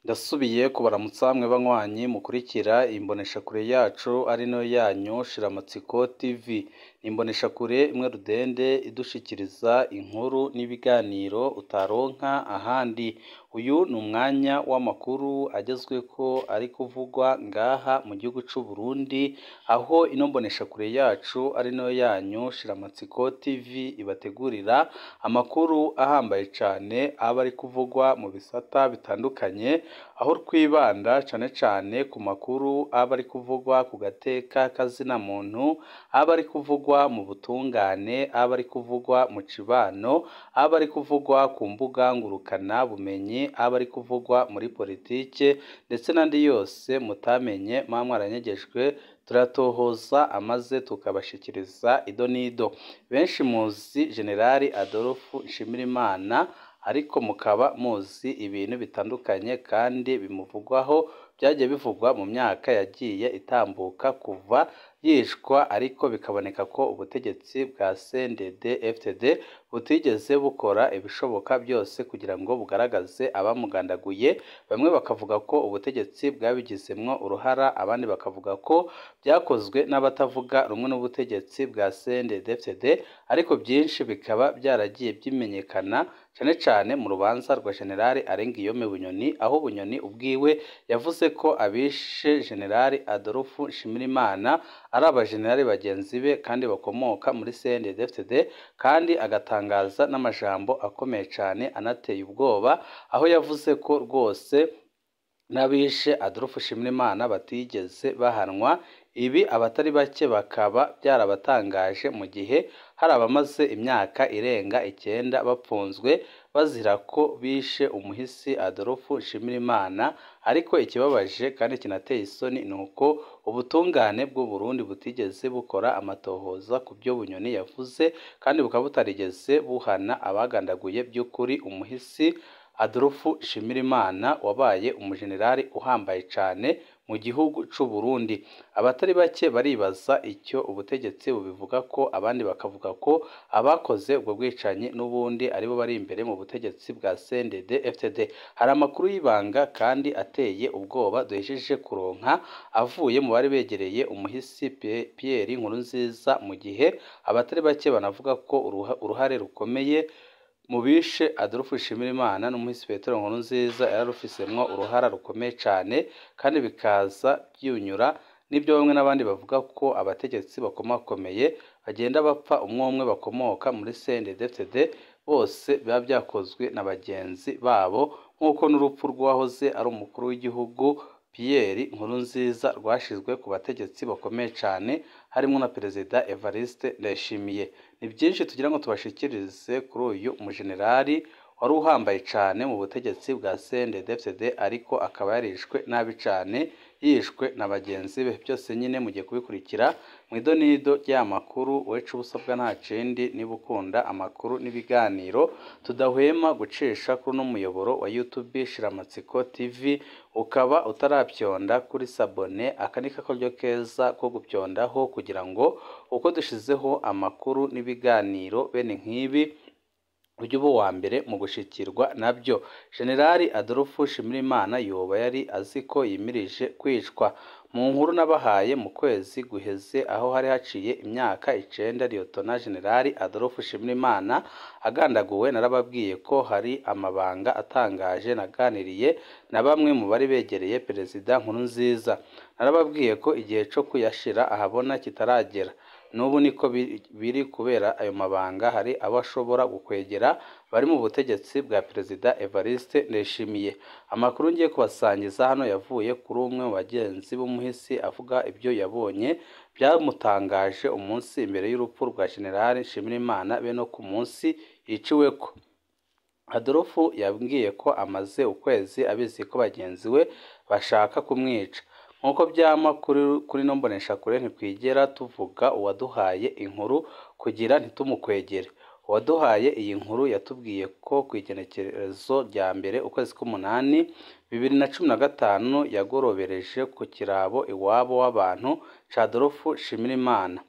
Ndasubiye kubaramutsa mwe banywanyi mukurikira imboneshakure yacu ari nayo yanyu Shiramatsiko TV. Ni imboneshakure imwe rudende idushikiriza inkuru n'ibiganiro utaronka ahandi. Uyu ni umwanya w'amakuru agezweko ari kuvugwa ngaha mu gihugu c'u Burundi, aho ino mboneshakure yacu ari nayo yanyu Shiramatsiko TV ibategurira amakuru ahambaye cane aba ari kuvugwa mu bisata bitandukanye, aho twibanda cane cane ku makuru aba ari kuvugwa ku gateka k'azina muntu, aba ari kuvugwa mu butungane, aba ari kuvugwa mu cibano, aba ari kuvugwa ku mbuga ngurukana bumenyi, aba ari kuvugwa muri politike ndetse n'andi yose mutamenye muba mwaranyegejwe, turatohoza amaze tukabashikiriza ido n'ido. Benshi muzi Generali Adolphe Nshimirimana, ariko mukaba muzi ibintu bitandukanye kandi bimuvugwaho byagiye bivugwa mu myaka yagiye itambuka kuva yishwa, ariko bikaboneka ko ubutegetsi bwa CNDD-FDD butigeze bukora ibishoboka byose kugira ngo bugaragaze abamugandaguye. Bamwe bakavuga ko ubutegetsi bwabigizemwo uruhara, abandi bakavuga ko byakozwe n'abatavuga rumwe n'ubutegetsi bwa CNDD-FDD, ariko byinshi bikaba byaragiye bimenyekana cane cane mu rubanza rwa Generali Arengiyome Bunyoni, aho Bunyoni ubwiwe yavuze ko abishe Generali Adolphe Nshimirimana ari abajenerali bagenzi be kandi bakomoka muri CNDD-FDD, kandi agatangaza n'amajambo akomeye cane anateye ubwoba, aho yavuze ko rwose n'abishe Adolphe Nshimirimana batigeze bahanwa. Ibi abatari bake bakaba byarabatangaje mu gihe hari abamaze imyaka irenga 9 bapfunzwe bazira ko bishe umuhisi Adolphe Nshimirimana. Ariko ikibabaje kandi kinateye isoni ni uko ubutungane bw'u Burundi butigeze bukora amatohoza ku byo Bunyoni yavuze, kandi bukaba butarigeze buhana abagandaguye by'ukuri umuhisi Adolphe Nshimirimana wabaye umujenerali uhambaye cane mu gihugu c'u Burundi. Abatari bake baribaza icyo ubutegetsi bubivuga ko, abandi bakavuga ko abakoze ubwo bwicanyi n'ubundi aribo bari imbere mu butegetsi bwa CNDD-FDD. Hari amakuru y'ibanga kandi ateye ubwoba duhejeje kuronka avuye mu bari begereye umuhisi Pierre Nkurunziza, mu gihe abatari bake banavuga ko uruhare rukomeye mu bishe Adolphe Nshimirimana n'umuhisi Petero Nkurunziza yararufisemwo uruhara rukomeye cane, kandi bikaza byunyura n'ibyo bamwe n'abandi bavuga ko abategetsi bakomakomeye bagenda bapfa umwe umwe bakomoka muri CNDD-FDD bose biba byakozwe na bagenzi babo, nk'uko n'urupfu rw'uwahoze ari umukuru w'igihugu Pierre Nkurunziza rwashizwe ku bategetsi bakomeye cane, harimo na Perezida Evariste Ndayishimiye. Ni byinshi tugira ngo tubashikirize kuri uyu mujenerali wari uhambaye cane mu butegetsi bwa CNDD-FDD, ariko akaba yarishwe nabi cane, yishwe na bagenzi be. Byose nyine mugiye kubikurikira mu idonido ry'amakuru. Wecu ubusabwa nta kindi, niba ukunda amakuru n'ibiganiro tudahwema gucisha kuri uno muyoboro wa YouTube Shiramatsiko TV, ukaba utaravyonda kuri sabone, aka ni kakaryo keza ko gupyondaho kugira ngo uko dushizeho amakuru n'ibiganiro bene nk'ibi ujye uba uwa mbere mu gushikirwa nabyo. Generali Adolphe Nshimirimana yoba yari azi ko yimirije kwicwa. Mu nkuru nabahaye mu kwezi guheze, aho hari haciye imyaka 9 Liyotona Generali Adolphe Nshimirimana agandaguwe, narababwiye ko hari amabanga atangaje naganiriye na bamwe mu bari begereye Perezida Nkurunziza. Narababwiye ko igihe co kuyashira ahabona kitaragera. N'ubu niko biri, kubera ayo mabanga hari abo ashobora gukwegera bari mu butegetsi bwa Perezida Evariste Ndayishimiye. Amakuru ngiye kubasangiza hano yavuye kuri umwe mu bagenzi b'umuhisi, avuga ibyo yabonye byamutangaje umunsi imbere y'urupfu rwa Generali Nshimirimana be no ku munsi yiciweko. Adolphe yambwiye ko amaze ukwezi abizi ko bagenzi we bashaka kumwica. Nk'uko byama kuri ino mboneshakure, ntitwigera tuvuga uwaduhaye inkuru kugira ntitumukwegere. Uwaduhaye iyi nkuru yatubwiye ko ku igenekerezo rya 1 ukwezi k'umunani 2015 yagorobereje ku kirabo iwabo w'abantu ca Adolphe Nshimirimana.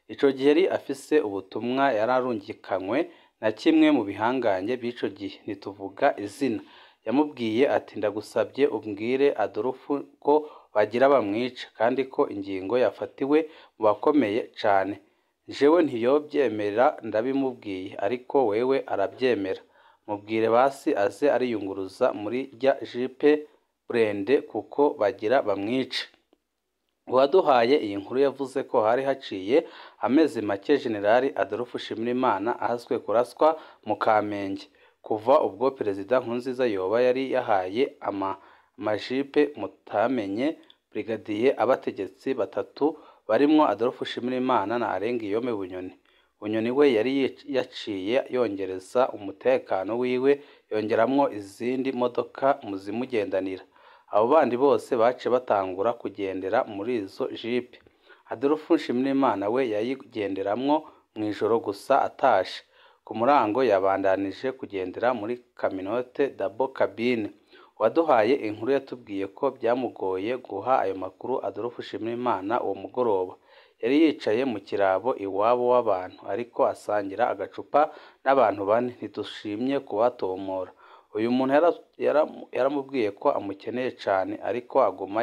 Ico gihe yari afise ubutumwa yararungikanywe na kimwe mu bihangange b'ico gihe, ntituvuga izina. Yamubwiye ati ndagusabye umbwire Adolphe ko bagira bamwica kandi ko ingingo yafatiwe mu bakomeye cane. Jewe ntiyovyemera ndabimubwiye, ariko wewe aravyemera. Mubwire basi aze ariyunguruza muri rya jipe burende kuko bagira bamwice. Uwaduhaye iyi nkuru yavuze ko hari haciye amezi make Generali Adolphe Nshimirimana ahaswe kuraswa mu Kamenge. Kuva ubwo Perezida Nkurunziza yoba yari yahaye amajipe mutamenye brigadier abategetsi batatu barimwo Adolphe Nshimirimana na Alain Guillaume Bunyoni. Bunyoni we yari yaciye yongereza umutekano wiwe yongeramwo izindi modoka mu zimugendanira. Abo bandi bose baciye batangura kugendera muri izo jipe. Adolphe Nshimirimana we yayigenderamwo mw'ijoro gusa atashe. Ku murango yabandanije kugendera muri kaminote double cabine. Uwaduhaye inkuru yatubwiye ko byamugoye guha ayo makuru Adolphe Nshimirimana uwo mugoroba. Yari yicaye mu kirabo iwabo w'abantu ariko asangira agacupa n'abantu bane, ntidushimye kubatomora. Uyu muntu yaramubwiye ko amukeneye cane ariko aguma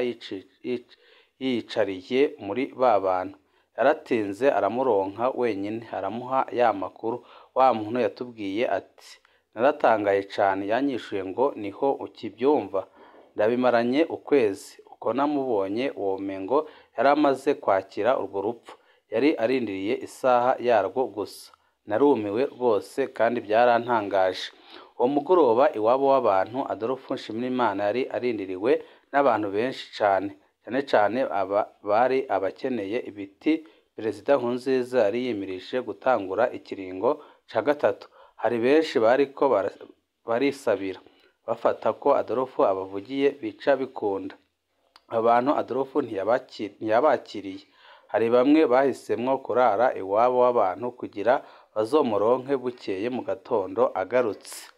yiyicariye muri ba bantu. Yaratinze aramuronka wenyine aramuha ya makuru. Wa muntu yatubwiye ati naratangaye cane, yanyishuye ngo niho ukibyumva, ndabimaranye ukwezi. Uko namubonye womengo yari amaze kwakira urwo rupfu, yari arindiriye isaha yarwo gusa. Narumiwe rwose kandi byarantangaje. Uwo mugoroba iwabo w'abantu Adolphe Nshimirimana yari arindiriwe n'abantu benshi cane, cane cane aba bari abakeneye ibiti Perezida Nkurunziza yari yimirije gutangura ikiringo ca gatatu. Hari benshi bariko barisabira bafata ko Adolphe abavugiye bica bikunda. Abantu Adolphe ntiyabakiriye. Hari bamwe bahisemwo kurara iwabo w'abantu kugira bazomuronke bukeye mu gatondo agarutse.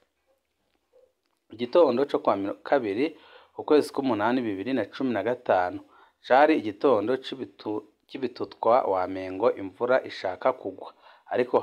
Igitondo co kwa kabiri ukwezi k'umunani 2015 cari igitondo c'ibitutwa wamengo imvura ishaka kugwa, ariko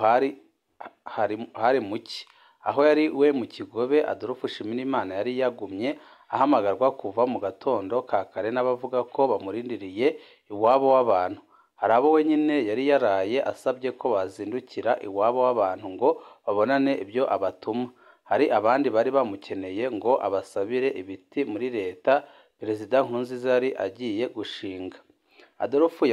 hari muki. Aho yari we mu Kigobe, Adolphe Nshimirimana yari yagumye ahamagarwa kuva mu gatondo ka kare n'abavuga ko bamurindiriye iwabo w'abantu. Hari abo wenyine yari yaraye asabye ko bazindukira iwabo w'abantu ngo babonane ibyo abatuma. Hari abandi bari bamukeneye ngo abasabire ibiti muri leta Perezida Nkurunziza yari agiye gushinga. Adolphe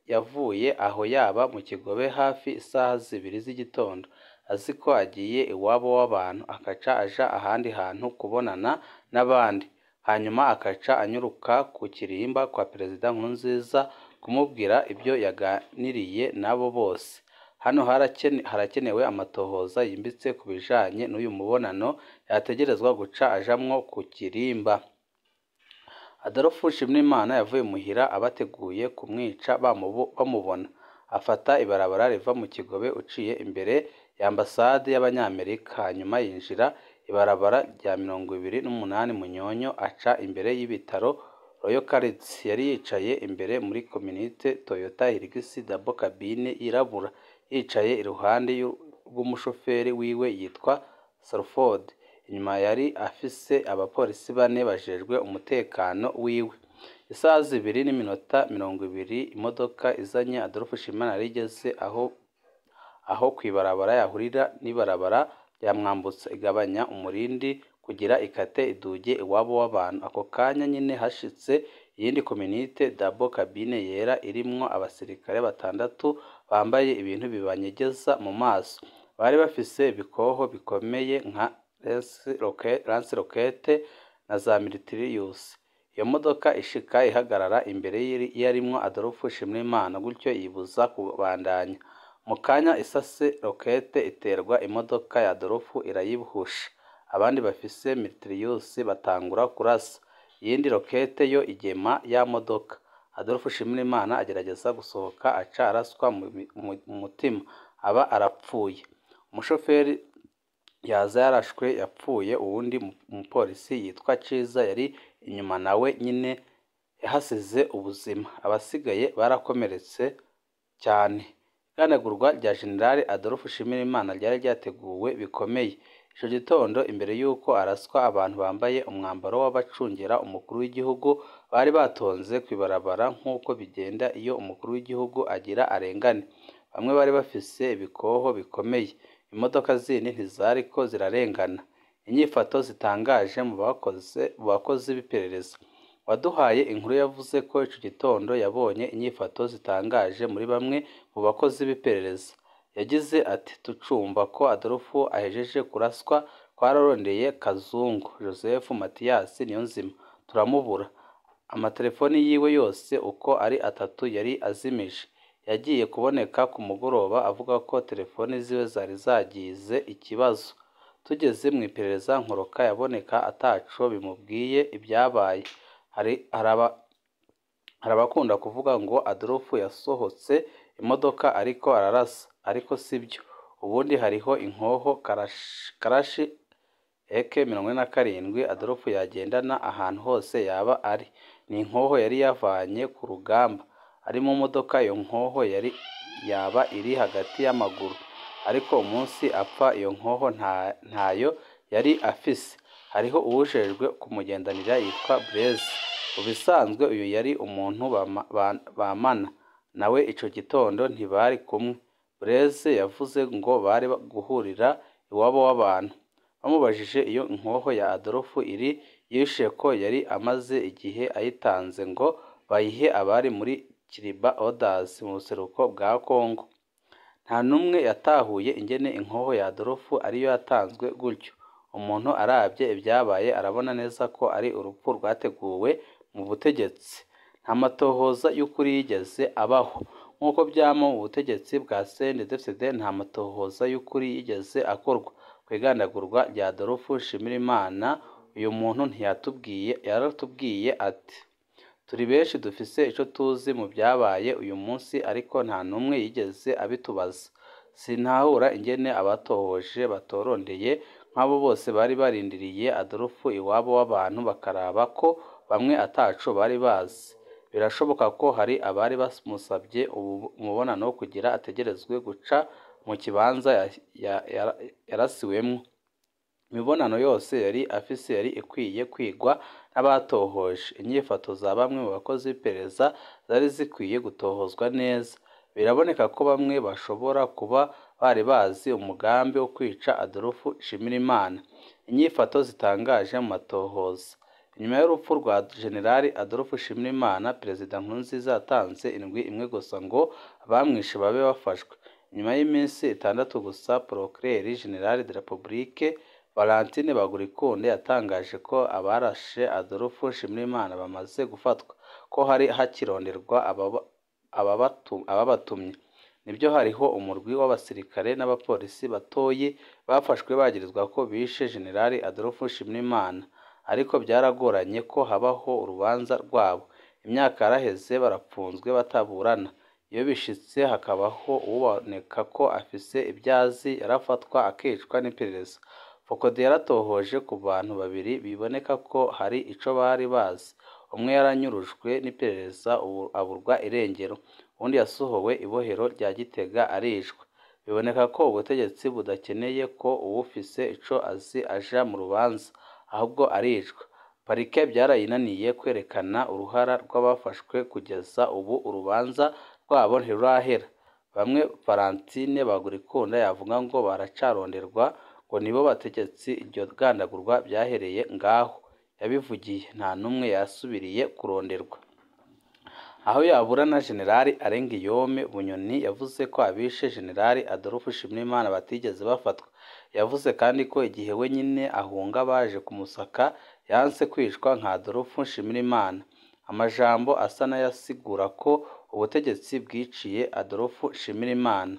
yavuye aho yaba mu Kigobe hafi isaha 2 z'igitondo, azi ko agiye iwabo w'abantu, akaca aja ahandi hantu kubonana n'abandi, hanyuma akaca anyuruka ku kirimba kwa Perezida Nkurunziza kumubwira ibyo yaganiriye nabo bose. Hano harakenewe amatohoza yimbitse ku bijanye n'uyu mubonano yategerezwa guca ajamwo ku kirimba. Adolphe Nshimirimana yavuye muhira abateguye kumwica bamubona, afata ibarabara riva mu Kigobe uciye imbere ya ambasade y'Abanyamerika, hanyuma yinjira ibarabara rya 28 Munyonyo aca imbere y'ibitaro Royal College. Yari yicaye imbere muri communite Toyota Hilux double cabine yirabura, yicaye iruhande rw'umushoferi wiwe yitwa Salford. Inyuma yari afise abapolisi bane bajejwe umutekano wiwe. Isaha 2:20 imodoka izanye Adolphe Nshimirimana yari igeze aho kw'ibarabara yahurira n'ibarabara rya Mwambutsa, igabanya umurindi kugira ikate iduge iwabo w'abantu. Ako kanya nyine hashitse iyindi communite double cabine yera irimwo abasirikare batandatu bambaye ibintu bibanyegeza mu maso. Bari bafise ibikoho bikomeye nka lance-roquette na za mitrailleuse. Iyo modoka ishika ihagarara imbere yarimwo Adolphe Nshimirimana, gutyo yibuza kubandanya. Mu kanya isase rokete iterwa imodoka ya Adolphe irayihusha. Abandi bafise mitrailleuse batangura kurasa. Iyindi rokete yo igema ya modoka. Adolphe Nshimirimana agerageza gusohoka aca araswa mu mutima, aba arapfuye. Umushoferi yaza yarashwe yapfuye, uwundi mupolisi yitwa Ciza yari inyuma nawe nyine yahasize ubuzima. Abasigaye barakomeretse cyane. Iganagurwa rya General Adolphe Nshimirimana ryari ryateguwe bikomeye. Ico gitondo imbere y'uko araswa, abantu bambaye umwambaro w'abacungera umukuru w'igihugu bari batonze kw'ibarabara nk'uko bigenda iyo umukuru w'igihugu agira arengane. Bamwe bari bafise ibikoho bikomeye, imodoka zindi ntizariko zirarengana. Inyifato zitangaje mu bakozi b'iperereza. Uwaduhaye inkuru yavuze ko ico gitondo yabonye inyifato zitangaje muri bamwe mu bakozi b'iperereza. Yagize ati: "Tucumva ko Adolphe ahejeje kuraswa, twararondeye Kazungu Joseph Mathias Niyonzima turamubura. Amatelefoni yiwe yose uko ari atatu yari azimije. Yagiye kuboneka ku mugoroba avuga ko telefoni ziwe zari zagize ikibazo. Tugeze mw'iperereza Nkoroka yaboneka ataco bimubwiye ivyabaye. Hari abakunda kuvuga ngo Adolphe yasohotse imodoka ariko ararasa, ariko sivyo. Ubundi hariho inkoho karashi AK 47 Adolphe yagendana ahantu hose yaba ari. Ni inkoho yari yavanye ku rugamba. Ari mu modoka iyo nkoho yari yaba iri hagati y'amaguru, ariko umunsi apfa iyo nkoho ntayo yari afise. Hariho uwujejwe kumugendanira yitwa Blaise. Mu bisanzwe uyu yari umuntu bamana nawe ico gitondo ntibari kumwe. Blaise yavuze ngo bari guhurira iwabo w'abantu. Bamubajije iyo inkoho ya Adolphe iri, yishuye ko yari amaze igihe ayitanze ngo bayihe abari muri Kiriba Orders mu buseruko bwa Congo. Nta numwe yatahuye ingene inkoho ya Adolphe ariyo yatanzwe gutyo. Umuntu aravye ivyabaye arabona neza ko ari urupfu rwateguwe mu butegetsi. Nta matohoza y'ukuri yigeze abaho. Nk'uko vyama mu butegetsi bwa CNDD-FDD, nta matohoza y'ukuri yigeze akorwa kw'igandagurwa rya Adolphe Nshimirimana. Uyu muntu yaratubwiye ati: "Turi benshi dufise ico tuzi mu vyabaye uyu munsi, ariko nta numwe yigeze abitubaza. Sintahura ingene abatohoje batorondeye nk'abo bose bari barindiriye Adolphe iwabo w'abantu bakaraba ko bamwe ataco bari bazi. Birashoboka ko hari abari bamusavye umubonano kugira ategerezwe guca mu kibanza yarasiwemwo. Imibonano yose yari afise yari ikwiye kwigwa n'abatohoje. Inyifato za bamwe mu bakozi b'iperereza zari zikwiye gutohozwa neza. Biraboneka ko bamwe bashobora kuba bari bazi umugambi wo kwica Adolphe Nshimirimana. Inyifato zitangaje mu matohoza. Inyuma y'urupfu rwa Jenerali Adolphe Nshimirimana, Perezida Nkurunziza yatanze indwi imwe gusa ngo abamwishe babe bafashwe. Inyuma y'iminsi 6 gusa, Procureur General de la République Valentine Bagurikunde yatangaje ko abarashe Adolphe Nshimirimana bamaze gufatwa, ko hari hakironderwa ababatumye. Nibyo, hariho umurwi w'abasirikare n'abapolisi batoyi bafashwe bagirizwa ko bishe Jenerali Adolphe Nshimirimana, ariko byaragoranye ko habaho urubanza rwabo. Imyaka yaraheze barapfunzwe bataburana. Iyo bishitse hakabaho uwuboneka ko afise ivyazi, yarafatwa akicwa n'iperereza. Fokode yaratohoje ku bantu babiri biboneka ko hari ico bari bazi. Umwe yaranyurujwe n'iperereza aburwa irengero, uwundi yasohowe ibohero rya Gitega aricwa. Biboneka ko ubutegetsi budakeneye ko uwufise ico azi aja mu rubanza, ahubwo aricwa. Parike byarayinaniye kwerekana uruhara rw'abafashwe, kugeza ubu urubanza rwabo ntirurahera. Bamwe Valentine Bagurikunda yavuga ngo baracaronderwa ngo nibo bategetsi iryo gandagurwa byahereye ngaho yabivugiye, nta numwe yasubiriye kuronderwa. Aho yaburana Jenerali Arengiyome Bunyoni yavuze ko abishe Jenerali Adolphe Nshimirimana batigeze bafatwa. Yavuze kandi ko igihe we nyine ahunga baje kumusaka yanse kwicwa nka Adolphe Nshimirimana. Amajambo asa n'ayasigura ko ubutegetsi bwiciye Adolphe Nshimirimana.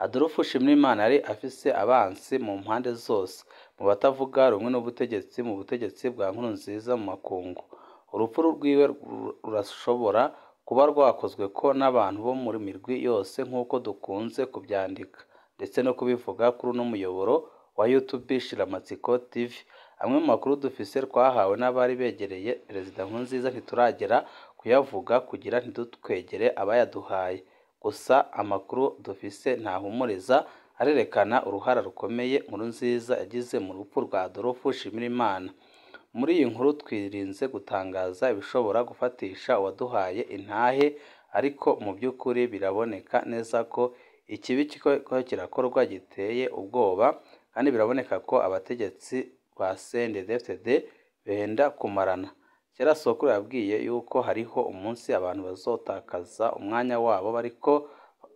Adolphe Nshimirimana yari afise abansi mu mpande zose, mu batavuga rumwe n'ubutegetsi, mu butegetsi bwa Nkurunziza, mu makungu. Urupfu rwiwe rurashobora kuba rwakozwe ko n'abantu bo mu mirwi yose nk'uko dukunze kubyandika ndetse no kubivuga kuri uno muyoboro wa YouTube Shiramatsiko TV. Amwe mu makuru dufise twahawe n'abari begereye Perezida Nkurunziza ntituragera kuyavuga kugira ntidutwegere abayaduhaye. Gusa amakuru dufise ntahumuriza arerekana uruhara rukomeye Nkurunziza yagize mu rupfu rwa Adolphe Nshimirimana. Muri iyi nkuru twirinze gutangaza ibishobora gufatisha uwaduhaye intahe, ariko mu by'ukuri biraboneka neza ko ikibi kiriko kirakorwa giteye ubwoba, kandi biraboneka ko abategetsi ba CNDD-FDD benda kumarana. Kera sokuru yabwiye yuko hariho umunsi abantu bazotakaza umwanya wabo bariko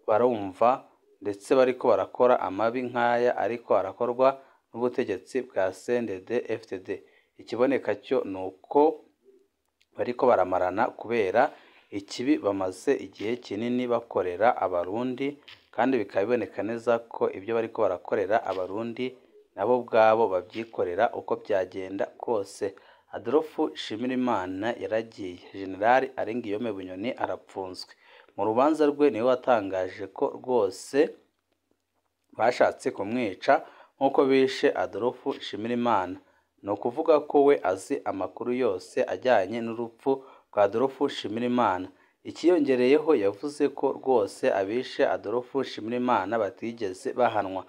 barumva ndetse bariko barakora amabi nk'aya ariko arakorwa n'ubutegetsi bwa CNDD-FDD. Ikiboneka cyo ni uko bariko baramarana kubera ikibi bamaze igihe kinini bakorera Abarundi, kandi bikaba biboneka neza ko ibyo bariko barakorera Abarundi nabo ubwabo babyikorera uko byagenda kose. Adolphe Nshimirimana yaragiye, General Alain Bunyoni arapfunzwe. Mu rubanza rwe niwe watangaje ko rwose bashatse kumwica nk'uko bishe Adolphe Nshimirimana. Ni ukuvuga ko we azi amakuru yose ajyanye n'urupfu rwa Adolphe Nshimirimana. Ikiyongereyeho yavuze ko rwose abishe Adolphe Nshimirimana batigeze bahanwa,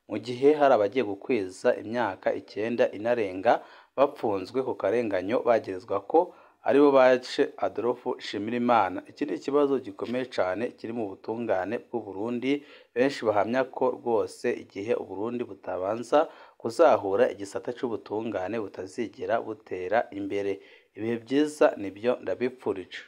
mu gihe hari abagiye gukwiza imyaka 9 inarenga bapfunzwe ku karenganyo bagirizwa ko aribo bace Adolphe Nshimirimana. Iki ni ikibazo gikomeye cyane kiri mu butungane bw'u Burundi, benshi bahamya ko rwose igihe u Burundi butabanza kuzahura igisata c'ubutungane butazigera butera imbere. Ibihe byiza nibyo ndabipfurije.